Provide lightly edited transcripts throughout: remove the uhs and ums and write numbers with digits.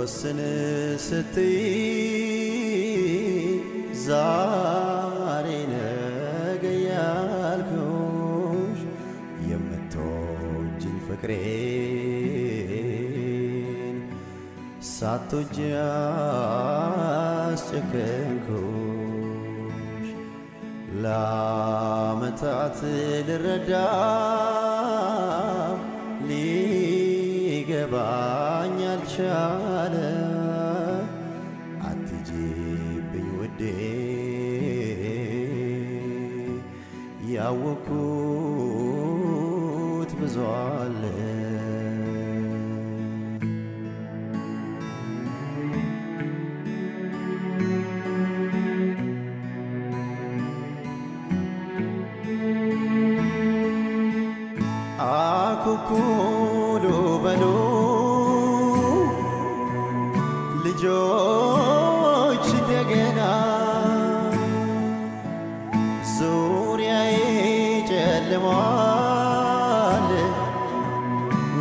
ልወስን ስትይ ዛሬ ነገ ያልኩሽ የምትወጂኝ ፍቅሬን ሳትወጂ አስጨከንኩሽ። ለዓመታት ልረዳ ሊገባኝ አልቻለ። አትጂብኝ ውዴ ያወኩት ብዙ አለ። አኩኩሉ በሉ ልጆች እንደገና ዙሪያዬ ጨልሟል፣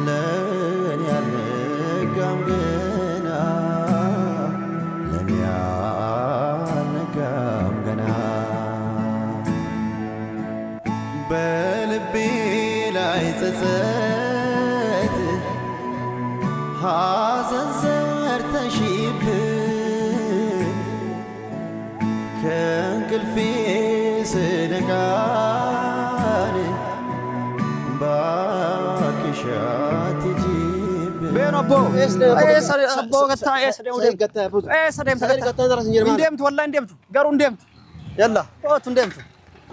ለእኔ አልነጋም ገና፣ ለእኔ አልነጋም ገና። በልቤ ላይ ጸጸት ሐዘን ዘርተሽብኝ ከእንቅልፌ ስነቃን እባክሽ አትሂጂብኝ። بين ابو ايه ابو قتا ايه ايه سديم اندمت والله اندمت قالوا اندمت يلا اوت اندمت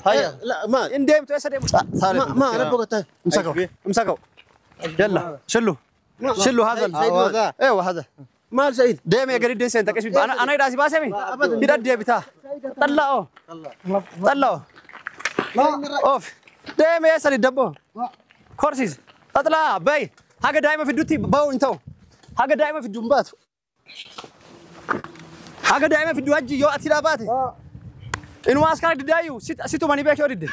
هيا. لا ما اندمت ايه سديم. ما انا بقى امسكوا امسكوا يلا شلوا شلوا هذا. ايوه هذا مال سعيد. ديم يا قريد دين انت كيش انا راسي باسمي يدد بتاع طلعوا طلعوا اوف ديم يا سري دبو كورسيز اطلع باي حاجه دايما في الدوتي باو انتو حاجه دايما في الدنبات حاجه دايما في الدواجي يو اتي لاباتي انه اسكار دايو ستو ماني بيك يورد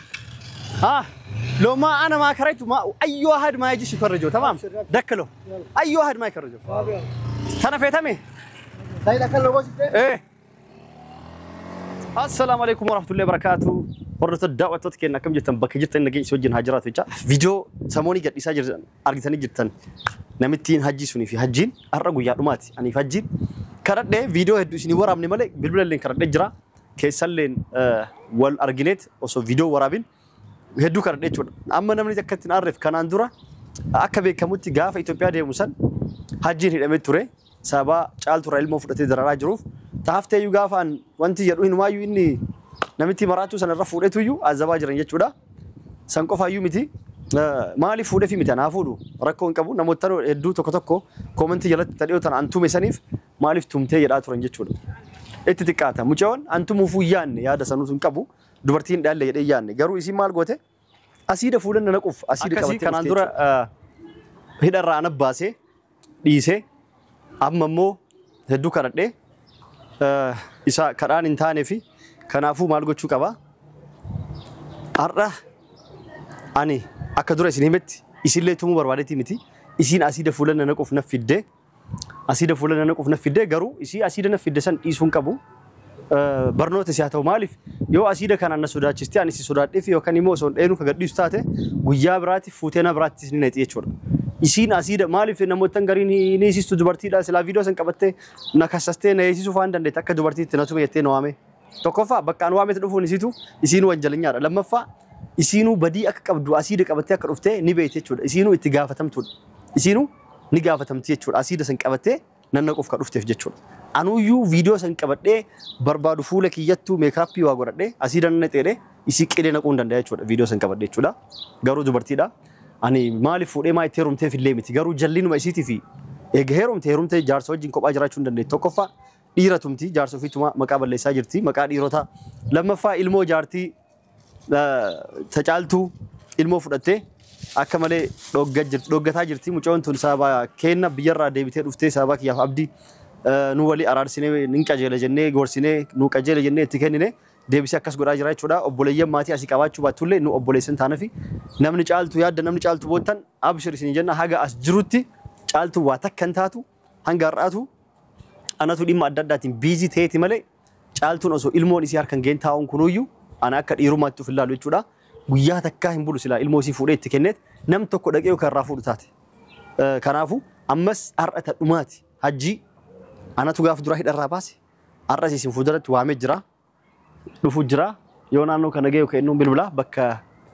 ها لو ما انا ما كرهت ما اي واحد ما يجيش يخرجه تمام دكله اي واحد ما يخرجه انا فهمي سعيد اكل لو ايه. السلام عليكم ورحمة الله وبركاته. Hordoftoota daawwattoota keenya akkam jirtan bakka jirtan nageenya isin wajjin haa jiraatu jecha. Viidiyoo samoonii gadhiisaa jirtan argitanii jirtan namittiin hajjii sunii fi hajjiin har'a guyyaa dhumaati. Aniif hajjiin karadhee viidiyoo hedduu isinii waraabne malee bilbila illeen karadhee jira. Keessalleen wal argineet osoo viidiyoo waraabin hedduu karadhee jechuudha. Amma namni akka ittiin arreef kanaan dura akka beekamutti gaafa Itoophiyaa deemu san hajjiin hidhamee ture. Sababa caalturraa ilmoo fudhatee dararaa jiruuf taafteeyyuu gaafa an wanti jedhu hinumaayyuu inni namitti maraachuu sanarra fuudhetuyyuu azabaa jiran jechuudha. San qofaayyuu miti maaliif fuudhee fi miti anaa fuudhu rakkoo hin qabu namoota hedduu tokko tokko koomentii jalatti tadhiyoo tana an tume saniif maaliif tumtee jedhaa turan jechuudha. Itti xiqqaata mucaawwan an tumuufuu yaanne yaada sanuutu hin qabu dubartiin dhaalle jedhee yaanne garuu isiin maal goote asiida fuudhan na naquuf asiida qabattee kanaan dura hidharraa ana baasee dhiisee amma immoo hedduu kadhadhee isa kadhaan hin taanee fi kanaafuu maal gochuu qaba? Har'a ani akka dura isin himetti isinillee tumuu barbaadeeti miti. Isiin asiida fuula na naquuf na fidde. Asiida fuula na naquuf na fidde garuu isii asiida na fidde san dhiisuu hin qabu. Barnoota si haa ta'u maaliif yoo asiida kanaan na sodaachiste ani si sodaadhee fi yookaan immoo osoo hin dheenuu ka gadhiisu taate guyyaa biraatti fuutee na biraatti ni naqxi jechuudha. Isiin asiida maaliif namoota gariin ni hiisistu dubartiidha silaa viidiyoo san qabattee na kassastee na hiisisuu faan dandeette akka dubartiitti na tume jettee na waame. Tokkoffaa bakka an waametti dhufuun isiitu isiinuu wanjalinyaadha. Lammaffaa isiinuu badii akka qabdu asiida qabattee akka dhuftee ni beekte jechuudha. Isiinuu itti gaafatamtuudha. Isiinuu ni gaafatamti jechuudha. Asiida san qabattee nan naquuf kan dhufteef jechuudha. Anuyyuu viidiyoo san qabadhee barbaadu fuula kiyyattuu meekaappii waa godhadhee asiida nan naqxeedhee isii qilee naquu hin danda'a jechuudha. Viidiyoo san qabadhee jechuudha. Garuu dubartiidha. Ani maaliif fuudhee maa itti heerumteef illee miti. Garuu jallinuma isiitii fi eega heerumte heerumtee jaarsa wajjin kophaa jiraachuu hin dandeettu. Tokkoffaa dhiira tumti jaarsa ofiituma maqaa balleessaa jirti maqaa dhiirotaa. Lammaffaa ilmoo jaartii tacaaltuu ilmoo fudhattee akka malee dhoggataa jirti. Mucoon tun sababa kenna biyyarraa deebitee dhuftee sababa kiyyaaf abdii nu walii araarsinee nin qajeela jennee gorsinee nu qajeela jennee itti kennine deebisee akkas godhaa jira jechuudha. Obboleeyyan maatii asii qabaachuu baattullee nu obboleessan taanafi namni caaltu yaadda namni caaltu boottan abshir isin jenna haga as jirutti caaltu waa takka hin taatu hanga har'aatu Anatu dhimma adda addaatiin busy ta'eeti malee Caaltuun osoo ilmoon isii harkan geen taa'uun kunuyyuu ana akka dhiirummaatti of ilaalu jechuudha. Guyyaa takkaa hin bulu silaa ilmoo isii fuudhee itti kenneet nam tokko dhaqee yookaan irraa fuudhu taate. Kanaafuu ammas har'a dhumaati hajjii anatu gaafa duraa hidharraa baase har'as isin fuulduratti waamee jira. Dhufu jira yoo naannoo kana ga'e yookaan inni bilbilaa bakka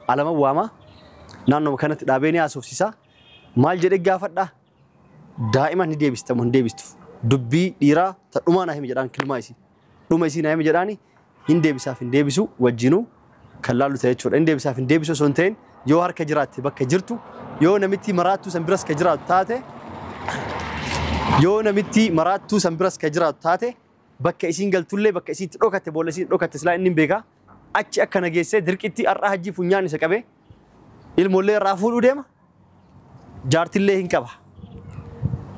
alama waama naannoo kanatti dhaabee ni haasofsiisa. Maal jedhee gaafadha daa'ima ni deebista moo hin deebistu dubbii dhiiraa dhumaa naa himi jedhaan kilmaa isii dhuma isii naa himi jedhaani hin deebisaaf hin deebisu wajjinuu kan laallu ta'e jechuudha. Hin deebisaaf hin deebisu osoo hin ta'in yoo harka jiraatte bakka jirtu yoo namitti maraattuu san biras ka jiraatu taate yoo namitti maraattuu san biras ka jiraatu taate bakka isiin galtullee bakka isiitti dhokatte boolla isiin dhokatte silaa inni hin beekaa achi akka nageessee dirqitti har'a hajjii funyaan isa qabee ilmoollee irraa fuudhuu deema jaartillee hin qaba.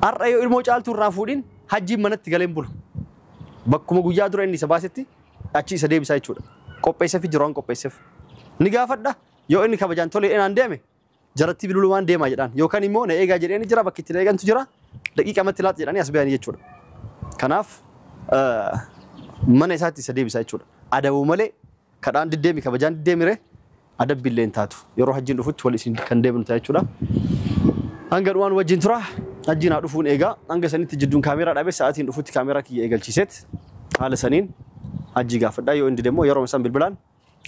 Har'a yoo ilmoo caaltuu irraa fuudhin hajjiin manatti galeen bulu. Bakkuma guyyaa dura inni isa baasetti achi isa deebisaa jechuudha. Qopheesseef jiru waan qopheesseef. Ni gaafadha yoo inni kabajaan tolee enaan deeme jaratti bilbilumaan deemaa jedhaan yookaan immoo na eegaa jedhee ni jira bakki itti na eegantu jira daqiiqamatti laata jedhanii as bayanii jechuudha. Kanaaf mana isaatti isa deebisaa jechuudha. Adabuu malee kadhaan diddeemi kabajaan diddeemire adabbiillee hin taatu. Yeroo hajjiin dhufutti wal isin kan deebinu ta'a jechuudha. Hanga dhumaan wajjin tura hajjiin haa dhufuun eegaa hanga sanitti jidduun kaameeraa dhaabee sa'aatiin dhufutti kaameeraa kiyya eegalchiiseet haala saniin hajjii gaafadhaa yoo inni deemmoo yeroo isaan bilbilaan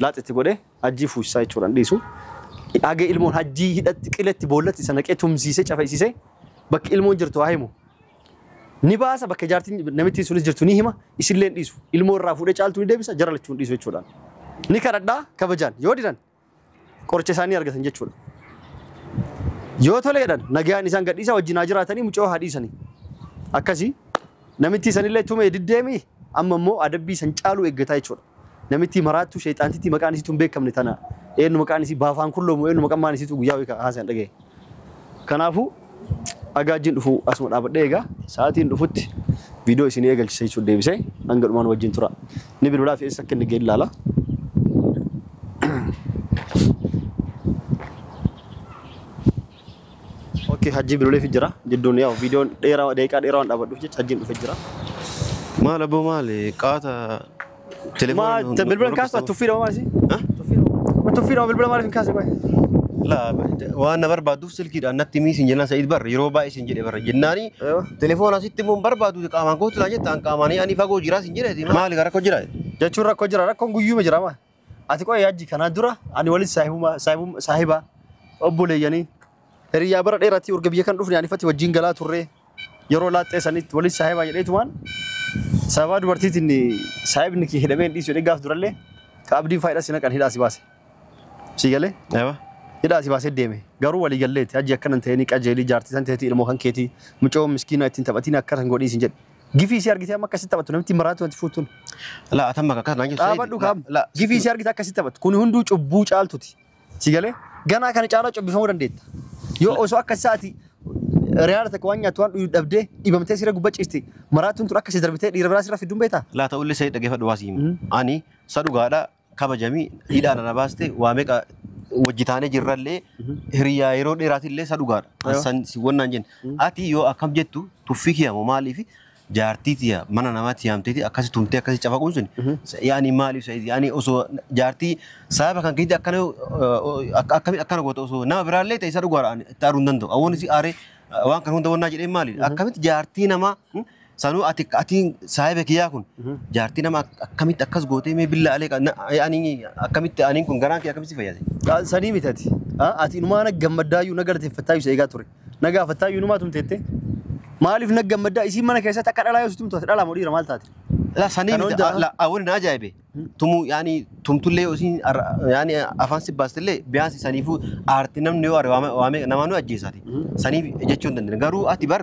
laaxitti godhee hajjii fuusisaa jechuudhaan dhiisu. Hagee ilmoon hajjii hidhatti qiletti boollatti isa naqee tumsiisee cafaysiisee bakki ilmoon jirtu haa himu. Ni baasa bakka jaartiin namittiin sunis jirtu ni hima isillee dhiisu. Ilmoo irraa fuudhee caaltuu ni deebisa jara lachuun dhiisu jechuudhaan. Ni kadhadhaa kabajaan yoo didan qoricha isaanii argatan jechuudha. Yoo tole jedhan nagaan isaan gadhiisa wajjin haa jiraatanii mucoo haa dhiisanii. Akkasii namitti sanillee tumee diddeemi amma immoo adabbii san caaluu eeggataa jechuudha. Namitti maraattuu sheexaantitti maqaan isiitu hin beekamne tana eenyu maqaan isii baafaan kulloomu eenyu maqaan isiitu guyyaa wayii haasa'an dhagaye. Kanaafuu agaajjiin dhufu asuma dhaabadhee egaa sa'aatiin dhufutti viidiyoo isin eegalchisa jechuudha deebisee hanga dhumaan wajjin tura. Ni bilbilaa fi eessa akka inni ga'e ilaala. Okay, hajji bilbilee fi jira. Jidduun yaa'u viidiyoon dheeraa daqiiqaa dheeraa waan dhaabadhuuf jecha hajjiin dhufe jira. Maal aboo maali qaata Ma bilbila kaastu tuffiidha maal isii? Tuffiidha bilbila maaliif hin kaase qoy? La waan na barbaaduuf silkiidhaan natti himii siin jennaan Sa'iid barra yeroo baay'ee siin jedhe barra jennaani telefoona asitti immoo hin barbaadu qaamaan kootu laa jettaan qaamaan ani fagoo jiraa siin jedhe maali rakkoo jira Jechuun rakkoo jira rakkoon guyyuuma jira maa. Ati qoy hajji kanaa dura ani waliin saahiba obboleeyyanii hiriyyaa bara dheeraatti urga biyya kan dhufne ani fati wajjin galaa turre yeroo laaxxee sanitti waliin saahiba jedheetumaan sababa dubartiitiin saahibni kee hidhamee hin dhiisu jedhee gaaf durallee ka abdiin faayidaa si naqan hidhaa si baase. Si galee? Ewa. Hidhaa si baasee deeme garuu walii galleetti hajji akkanan ta'anii qajeelii jaartii san ta'eeti ilmoo kan keetii mucoo miskiinaa ittiin taphatiin akka san godhii sin jedhe. Gifii isii argitee amma akkasitti taphattu namitti maraatu wanti fuutuun. La atamma akkas naan jettu Dhaabadhu kaam. Gifii isii argitee akkasitti taphattu kun hunduu cubbuu caaltuti. Si galee ganaa kana caalaa cubbifamuu dandeetta. Yoo osoo akka isaati reyaala takka waan nyaattu waan dhuyu dhabdee dhibamtee siree gubbaa ciiste maraatuun tun akkasii darbitee dhiira biraa sirra fidduun beektaa? La ta'ullee Sa'iid dhaggeeffadhu waa siima. Ani sa dhugaadha kabajamii hidhaan na baaste waa meeqa wajji taanee jirrallee hiriyyaa yeroo dheeraatillee sa dhugaadha. San si wannaan jenne. Ati yoo akkam jettu tuffii kiyyamu maaliif jaartii tiyya mana namaatti yaamteeti akkasi tumtee akkasi cafaquun sun yaani maaliif Sa'iid yaani osoo jaartii sababa kan keetti akkana akkami akkana goota osoo nama biraallee ta'e isa dhugaadha ani itti aaruu hin danda'u. Awwoon isii aaree waan kan hunda wannaa jedheen maali akkamitti jaartii namaa sanuu ati ati saahiba kiyyaa kun jaartii nama akkamitti akkas gootee mee billaa alee yaani akkamitti aniin kun garaan kee akkamitti fayyade. Sanii miti ati. Ati inumaa na gammaddaayyuu na galateeffattaayyuu isa eegaa ture. Na gaafattaayyuu inumaa tumteette. Maaliif na gammaddaa isiin mana keessatti akka dhalaa yoo si tumtu ati dhalaa moo dhiira maal taate? La sanii Kan miti hunda- la awwoon na ajaa'ibe tumu yaani tumtullee yoo isiin yaani afaan si baastillee biyaansi saniifuu aarti namni yoo aare waame namaa nu ajjeesaati. Saniif jechuu hin dandeenye garuu ati bar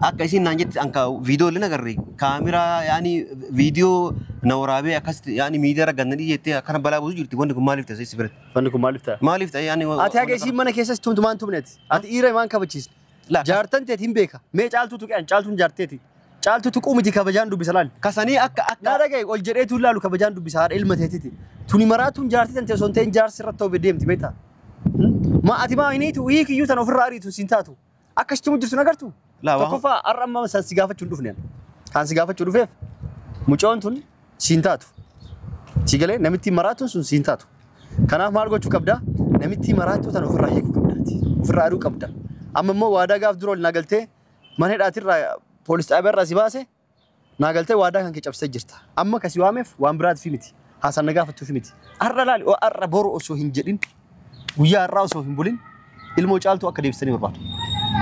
akka isiin naan jette anka viidiyoo illee nagarre kaameraa yaani viidiyoo na waraabee akkasitti yaani miidiyaa irra gannanii jettee akkana balaa buusu jirti wanni kun maaliif ta'e si biratti? Wanni kun maaliif ta'a? Maaliif ta'e yaani Ati haga isiin mana keessatti tumtu maan tumne ati? Ati dhiira maan kabachiisne? La Jaartan teeti hin beeka. Mee caaltuu tuqee caaltuun jaarteeti. Caaltuu tuquu miti kabajaan dubbisa laali. Kasanii akka akka Na dhagaye ol jedheetu laalu kabajaan dubbisa haadha ilma teetiti. Tuni maraatuun jaartii tante osoo hin ta'in jaarsi irratti ta'uu deemti beektaa? Ma ati maa hin hiitu hiikiyyuu tan ofirraa ariitu siin taatu. Akkasitti jirtu nagartu? La waan Tokkoffaa har'a amma san si gaafachuu hin dhufne. Kan si gaafachuu dhufeef mucoon tun siin taatu. Si galee namitti maraatuun sun siin taatu. Kanaaf maal gochuu qabda? Namitti maraattuu tan ofirraa hiikuu qabdaati. Ofirraa aduu qabda. Amma immoo waadaa gaaf dura ol naa galtee mana hidhaatirraa poolis xaabiyaarraa si baase naa galtee waadaa kan kee cabsee jirta. Amma kasi waameef waan biraatiif miti. Haasaan na gaafattuuf miti. Har'a laali har'a boru osoo hin jedhin guyyaa har'aa osoo hin bulin ilmoo caaltuu akka deebisanii barbaadu.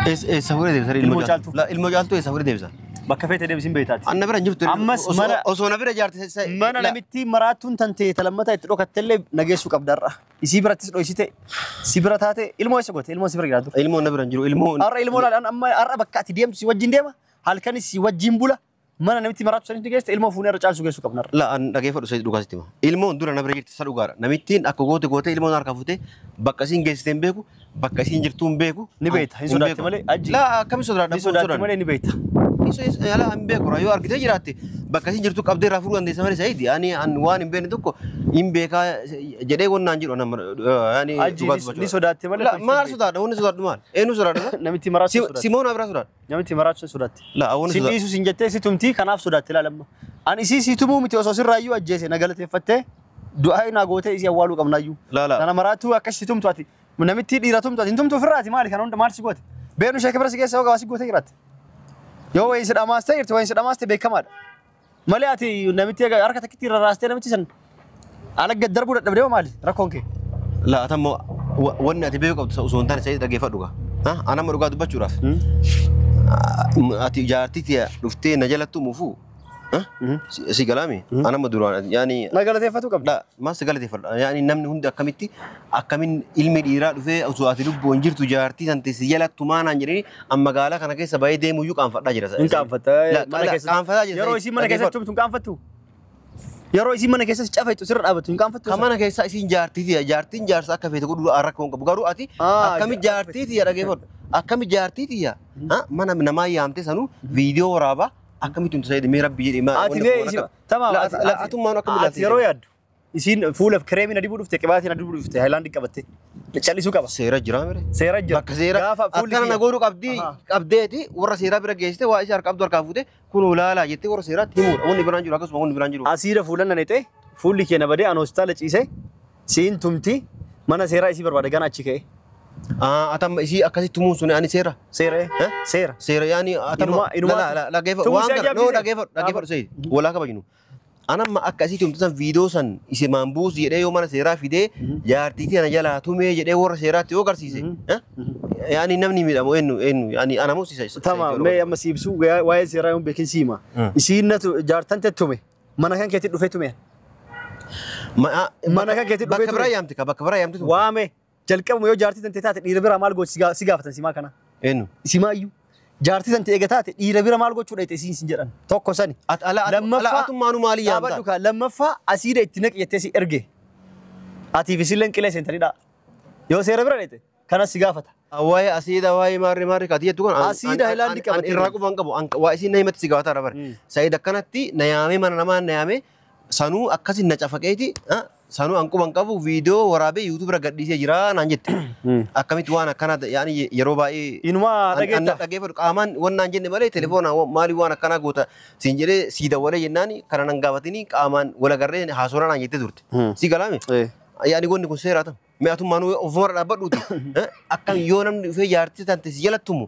Eessa fuudhee deebisan Ilmoo caaltuu? Ilmoo caaltuu eessa fuudhee deebisan? Bakka feete deebisin beektaati. Anna bira hin jirtu. Ammas Osoo na bira jaarte. Mana namitti maraattuun tan ta'e talammata itti dhokattellee nageessuu qabda har'a. Isii birattis dhoysite si bira taate ilmoo eessa goote ilmoo si bira jiraatu. Ilmoo na bira hin jiru. Ilmoo. Har'a ilmoo laal amma har'a bakka ati deemtu si wajjin deema halkanis si wajjin bula mana namitti maraattu sanitti geesse ilmoo fuunee irra caalsu geessuu qabna har'a. La an dhageeffadhu isa dhugaa sitti hima. Ilmoon dura na bira jirti isa dhugaadha. Namittiin akka goote goote ilmoon harka fuutee bakka isiin geessite hin beeku bakka isiin jirtu hin beeku. Ni beekta hin sodaatti malee ajji. La akkami sodaadha? Ni sodaatti malee ni beekta. Yala hin beeku yoo argitee jiraatte bakka isiin jirtu qabdee irraa fuudhuu dandeessa malee Sa'iid ani an waan hin beekne tokko hin beekaa jedhee wannaan jedhu nama yani Ajji ni sodaatti malee. Maal sodaadha? Wanni sodaadhu maal? Eenyu sodaadha? Namitti maraattu sodaatti. Simoon biraa sodaadha. Namitti maraattu sodaatti. La wanni Si sodaadha. dhiisu sin jettee si tumtii kanaaf sodaatti ilaalamma. Ani isii si tumuu miti osoo sirraayyuu ajjeese na galateeffattee du'aa naa gootee isii awwaaluu qabnaayyuu. La la. Kana maraattuu akkas si tumtu ati namitti dhiira tumtu ati hin tumtu ofirraati maali kana hunda maal si goote? Beenu sheeka bira si geessa yoo gabaasi gootee jiraatte. Yoo wayii si dhamaastee jirti wayii si dhamaaste beekamaadha. Malee ati namitti harka takkitti irra raastee namitti san ala gad darbuu dadhabdee hoo maali rakkoon kee? La atammoo wanni ati beeku qabdu osoo hin taane Sa'iid dhaggeeffadhu gaa. Anamma dhugaa dubbachuudhaaf. Ati jaartii tiya dhuftee na jalatti muufuu. Si galaami? Anamma duraan yaani Na galateeffatu qabda. La maal si galateeffadha? Yaani namni hundi akkamitti akkamin ilmi dhiiraa dhufee osoo ati lubbuun jirtu jaartii tante si jalattu maanaan jedhanii an magaalaa kana keessa bahee deemuyyuu qaanfadhaa jira. Hin qaanfatta. Mana keessatti. Qaanfataa jira. Yeroo isiin mana keessatti tumtu hin qaanfattu. Yeroo isiin mana keessatti cafeettu sirra dhaabattu hin qaanfattu. Ka mana keessa isiin jaartii tiya jaartiin jaarsa akka feete godhu rakkoo hin qabu garuu ati akkami jaartii tiya dhageeffadhu akkami jaartii tiya mana namaa yaamte sanuu viidiyoo waraabaa akkamitti tumtu Sa'iid mee rabbi jedhee Ati mee isin tamaam atummaan akkami ati yeroo yaaddu isiin fuula kireemiin adii dhufte qibaatiin adii dhufte haayilaandii qabatte callisuu qaba. Seera jira mire. Seera jira. Bakka seera Gaafa fuulli akkana na godhu qabdii qabdeeti warra seeraa bira geessite waa isa harka qabdu harkaa fuute kun ulaalaa jettee warra seeraatti himuudha. Wanni biraan jiru akkasuma wanni biraan jiru. Asiira fuula na nexee fuulli kee na badee an hospitaala ciise siin tumti mana seeraa isii barbaada gana achi ka'e. Atamma isii akkasitti tumuun sun ani seera. Seera seera. Seera yaani atamma Inuma dhageeffadhu waan kana noo dhageeffadhu dhageeffadhu Sa'iid walaa kabajnu. Anamma akka isii tumtu san viidiyoo san isimaan buusu jedhee yoo mana seeraa fidee jaartii tana jalaa tumee jedhee warra seeraatti yoo agarsiise. Yaani namni miidhamu eenyu eenyu yaani anamu si isa. Tamaam mee amma si ibsu waa'ee seeraa yoon beekin si hima. Isiin natu jaartan tume mana kan keetti dhufee tume. Mana kan keetti dhufee Bakka biraa yaamte ka bakka biraa yaamte tume. Waame jalqabuma yoo jaartii tante taate dhiira bira maal gooti si gaafatan simaa kana. Eenyu. Simaa iyyuu. Jaartii tante eega taate dhiira bira maal gochuu dhayte isiin sin jedhan tokko sani. Lammaffaa atummaanuu maalii yaamta? Dhaabadhu kaa lammaffaa asiida itti naqi jettee si erge. Atiif isilleen qilee seentanidha. Yoo seera bira dhayte kanas si gaafata. Waa'ee asiida waa'ee maarri maarri kaati jettu kun Asiida haayilaandii qabatee irraa quban qabu waa isiin na himatti si gaafataa bara. Sa'iid akkanatti na yaamee mana namaa na yaamee sanuu akkasi na cafaqeeti sanuu an quban qabu viidiyoo waraabee yuutuub irra gadhiisee jira naan jette. Akkamitti waan akkanaa yaani yeroo baay'ee Inumaa dhageetta. Dhageeffadhu qaamaan wannaan jenne malee telefoona maaliif waan akkanaa goota siin jedhee sii dawwalee jennaan kana nan gaafatini qaamaan wal agarree haasofna naan jettee turte. Si galaame? Yaani wanni kun seeraa ta'u. Mee atummaanuu ofumarra dhaabbadhuuti. Akkam yoo namni dhufee jaartii tante si jalattumu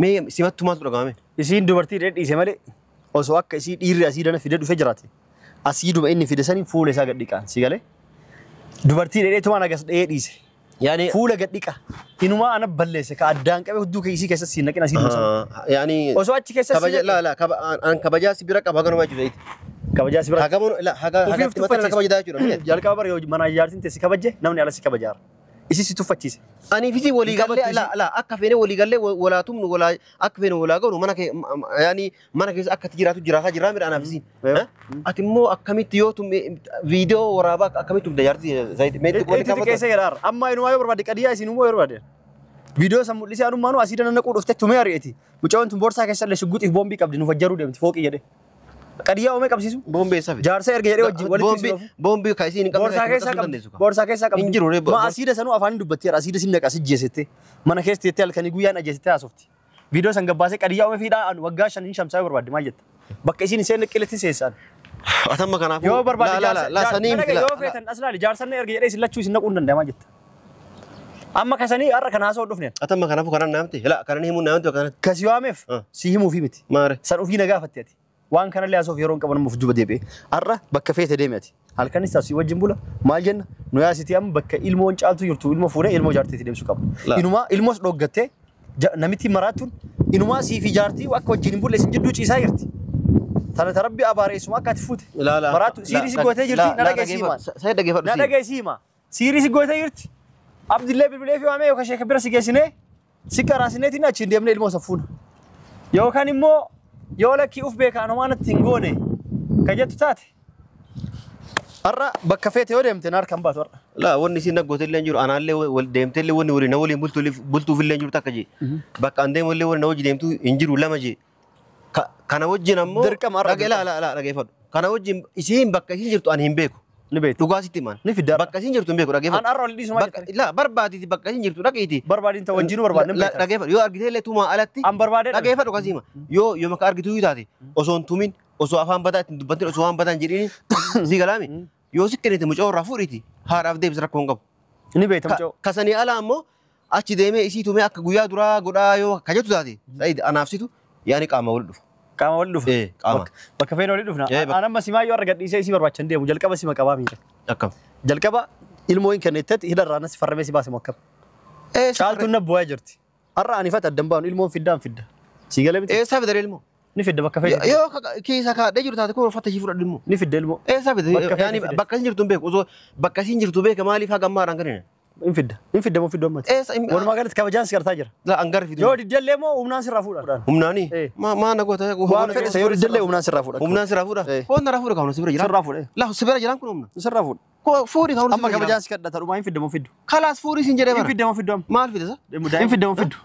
mee simattu maaltu dhagahame? Isiin dubartii dhiise malee osoo akka isii dhiirri asii dana fidee dhufee jiraate. Asiiduma inni fide saniin fuula isaa gad dhiqaan si galee. Dubartii dheedheetumaan agas dhahee dhiise. Yaani Fuula gad dhiqa. Inumaa ana balleesse ka addaan qabee hudduu kee isii keessa siin naqin asiiduma sana. Yaani Osoo achi keessa siin kabaja la la an kabajaa si bira qaba haganuma jechuudha. Kabajaa si bira. Hagamuun la haga hagatti mataa na kabajaa jechuudha. Jalqaba bara yoo mana jaartiin teessi kabajje namni ala si kabajaara. Isi si tuffachiise. Ani fisi walii gallee la la akka feene walii gallee walaa tumnu walaa akka feene walaa goonu mana kee yaani mana keessa akka ati jiraatu jiraataa jiraa mira anaaf isiin. Ati immoo akkamitti yoo tume viidiyoo waraabaa akkamitti tumte jaartii zaayit meetti Itti xiqqeessee jedhaara. Amma inumaa yoo barbaade qadiyaa isin immoo yoo barbaade. Viidiyoo san mul'isee anummaanuu asii dana naquu dhufte tumee ari'eeti. Mucaan tun boorsaa keessa illee shugguxiif boombii qabdi nu fajjaruu deemti fooqii jedhe. Qadiyaa oomee qabsiisu. Boombii eessa fide? Jaarsa erga jedhee wajjin walitti Boombii boombii ka isiin hin qabne Boorsaa keessaa qabdi. Boorsaa keessaa qabdi. Hin jiru ree. Ma asiida sanuu afaan dubbatteera asiida sin naqa si jeesette. Mana keessa teettee halkanii guyyaan ajjeesette haasofti. Viidiyoo san gabbaasee qadiyaa oomee fiidhaa anu waggaa 5 hin shamsaa yoo barbaadde maal jetta? Bakka isin seen qilletti seensaan. Atamma kanaafuu. Yoo barbaade La la la sanii miti la. Yoo feetan as laali jaarsan erga jedhee isin lachuu isin naquu hin danda'amaa jetta. Amma kasanii har'a kana haasa'uu dhufneen. Atamma kanaafuu kanan naamti. La kanan himuun naamti bakka kanatti. Kasi waameef si himuufi miti. Maare. San ofii na gaafatte ati. Waan kanallee haasa'uuf yeroo hin qaban ammoo of duuba deebi'e. Har'a bakka feete deemi ati. Halkanis taasisu wajjin bula maal jenna nu yaasiti amma bakka ilmoon caaltu jirtu ilmoo fuudhee ilmoo jaartiitti deebisuu qaba. Inumaa ilmoos dhoggattee namitti maraattuun inumaa sii fi jaartii akka wajjin hin bulle isin jidduu ciisaa jirti. Tana tarabbi abaareessuma akka ati fuute. Maraattu siirii si gootee jirti na dhageessii himaa. Saayid dhageeffadhu. Na dhageessii himaa. Siirii si gootee jirti. Abdillee bilbilee fi waamee yookaan sheeka bira si geessinee si qaraasineetiin achiin deemnee ilmoo isa fuuna. Yookaan immoo yoo lakkii uf beekaan homaa natti hin goone kan jettu taate. Har'a bakka feete yoo deemte na harkaan baatu har'a. La wanni isin naggote illee jiru anaallee wal deemte illee wanni waliin na waliin bultuuf illee jiru takka jee. Bakka an deemu illee wanni na wajji deemtu hin jiru lama jee. Kana wajjin ammoo. Dirqama har'a. Dhagee la la la dhageeffadhu. Kana wajjin isiin bakka isiin jirtu ani hin beeku. Ni beektu. Dhugaa sitti himaan. Ni fidda. Bakka isiin jirtu hin beeku dhageeffadhu. An har'a ol dhiisuma jettani. La barbaaditi bakka isiin jirtu dhaqiiti. Barbaadin ta'u wajjinuu barbaadin beekta. Dhageeffadhu yoo argite illee tumaa alatti. An barbaadee. Dhageeffadhu kasii hima. Yoo yoo maka argitu yoo taate osoo hin tumin osoo afaan badaa ittiin dubbatin osoo waan badaa hin jedhini si galaami. Yoo si kennite mucaa irraa fuudhiti haadhaaf deebisa rakkoo hin qabu. Ni beekta mucaa. Kasanii ala ammoo achi deemee isii tumee akka guyyaa duraa godhaa yoo ka jettu taate Sa'iid anaafsitu yaani qaama wal dhufa. Qaama wal dhufa. Qaama. Bakka feene wal dhufna. An amma simaa yoo arga dhiisee isii barbaachan deemu jalqaba sima qabaa miidha. Akkam. Jalqaba ilmoo hin kennettatti hidharraa nas farramee si baase moo akkam. Caaltuun na bu'aa jirti. Har'a ani fata addan baanu ilmoon fiddaan fidda. Si galee miti. Eessaa fidare ilmoo? Ni fidda bakka feete. Yoo keessa kaadhee jiru taate koo uffata ishii fudhadhu immoo. Ni fidda ilmoo. Eessaa fidda? Yaani bakka isin jirtu hin beeku. Osoo bakka isin jirtu beeka maaliif haga ammaa haadhaan kennan? Hin fidda. Hin fidda moo fiddu ammati? Eessa? Walumaa galatti kabajaan si gartaa jira. La angarri fidu. Yoo diddallee moo humnaan sirraa fuudha. Humnaani? Maa na goota? Waan fedhe isa yoo diddallee humnaan sirraa fuudha. Humnaan sirraa fuudha? Hoon narraa fuudha kaawwan si bira jira. Sirraa fuudha. La si bira jiraan kun humna. Sirraa fuudha. Fuudhi kaawwan si Amma bira kabajaan si kadhata dhumaa hin fidda moo fiddu? Kalaas fuudhi sin jedhee Hin bara. fidda moo fiddu amma? Maal fida sa? Hin fidda moo fiddu?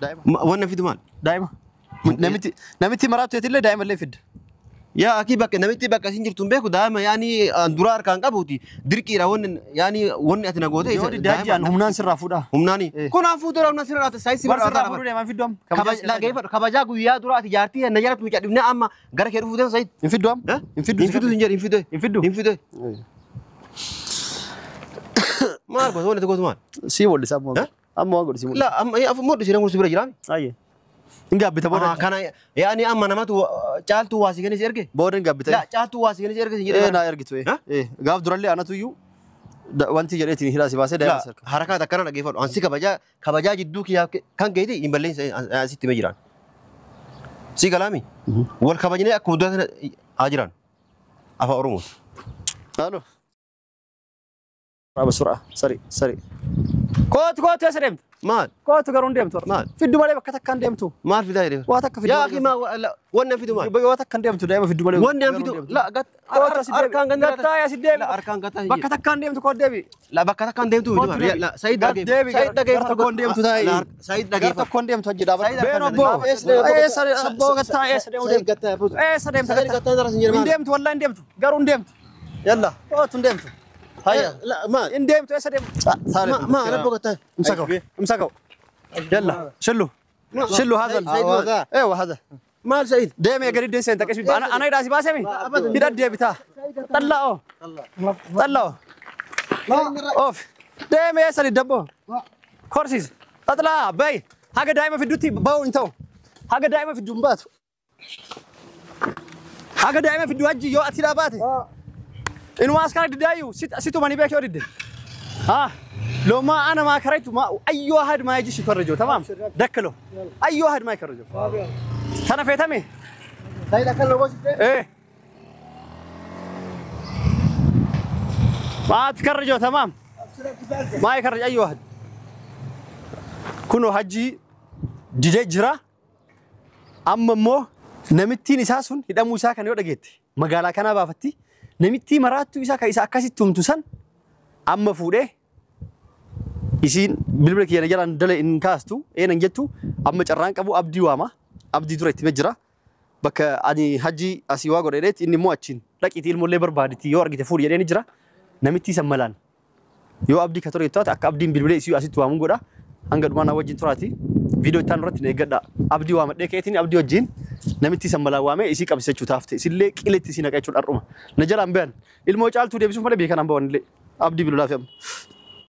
Wanna fidu maal? Daa'ima. Namitti maraattu yeetillee daa'ima illee fidda. Yaa akii bakka namitti bakka isin jirtu hin beeku daa'ima yaani duraa harkaan qabuuti dirqiidha wanni yaani wanni ati na goote Yoo diddaa ji'an humnaan sirraa fuudha. Humnaani. Kanaafuu dura humnaan sirraa saayisii Bar sirraa fuudhuu deemaa hin fiddu amma. Kabajaa guyyaa dura ati jaartii na jalatti mucaa dhibnee amma gara kee dhufuu deema saayid. Hin fiddu amma. Hin fiddu. Hin fiddu hin jedhi hin fiddu. Hin fiddu. Hin fiddu. Maal goota wanni ati gootu maal? Sii mul'isa amma. Amma waan godhu sii mul'isa. La amma mul'isi namni si bira jiraami. Ayyee. Hin gaabbita booda. Kana yaani amma namatu caaltuu waa si kennis erge. Booda hin gaabbita. La caaltuu waa si kennis erge sin jedhee. Naa ergitu. Gaaf durallee anatu iyyuu wanti jedheetiin hidhaa si baasee daa'ima sarka. Harakaat akkana dhageeffadhu. Ansi kabajaa kabajaa jidduu kiyyaa kan keeti hin balleessa sitti himee jiraan. Si galaami. Wal kabajnee akkuma dura sana haa jiraan. Afaan Oromoo. Halo. Raaba suraa sari sari. Kootu kootu eessa deemta? Maal? Kootu garuu hin deemtu. Maal? Fiddu malee bakka takka hin deemtu. Maal fidaa jedhee? Waa takka fiddu. Yaa akhi maa wanni fidu maal? Waa takka hin deemtu daa'ima fiddu malee. Wanni an fidu la gat Kootu asi deebi. harkaan ganda Gattaa asi deebi. Harkaan gattaa. Bakka takka hin deemtu kootu deebi. La bakka takka hin deemtu. La Said Gad deebi. Said dhageeffadhu. Gar tokko hin deemtu taa'i. Said Gar dhageeffadhu. tokko hin deemtu hojii dhaabadhu. Said Been obbo. Eessa abboo gattaa eessa deemu Said deemtu? gattaa. Eessa deemta Said gattaa dara sin jedhe Hin maal? deemtu wallahi hin deemtu. Garuu hin deemtu. Yalla kootu hin deemtu. Hayya. La maal? Hin deemtu eessa deemtu? Ma ma abboo gattaa. امسكوا امسكوا يلا شلوا شلوا هذا ايوه هذا Maal Said? ديم يا قريب دين سنتك ايش انا انا راسي باسمي يدد بتاع طلعوا طلعوا اوف ديم يا سري دبو كورسيز اطلع باي حاجه دايما في الدوتي باو انتو حاجه دايما في الدنبات حاجه دايما في الدواجي يو اتي لاباتي انه اسكار دايو ست ماني بيك يورد ها لو ما انا ما كرهت ما اي واحد ما يجيش يكرجه تمام دكله اي واحد ما يكرجه انا فهمتني ايه ما تكرجه تمام ما يكرج اي واحد كنو حجي ديجي جرا اما مو نمتين اساسون hidhamuu isaa kan yoo dhageette magaalaa kanaa baafatti namitti maraattuu isaa kan isa akkasitti tumtu san amma fuudhee isiin bilbila kiyya jalaan dala hin kaastu eenan jettu amma carraan qabu abdii waama abdii dura itti jira bakka ani hajji asii waa godheetti inni immoo achiin dhaqiitii ilmoollee barbaaditi yoo argite fuudhi jedhee ni jira namitti san malaan yoo abdii ka ture taate akka abdiin bilbilee isii asitti waamuun godha hanga dhumaa na wajjin turaati viidiyoo ittaan irratti na eeggadha abdii waamadhee keetiin abdii wajjin Namitti san balaa waamee isii qabsiisa jechuu taafte. Isillee qiletti isii naqa jechuudha har'uma. Na jalaan bayan. Ilmoo Caaltuu deebisuuf malee beekan hambaa wanillee. Abdii bilolaa fi amma.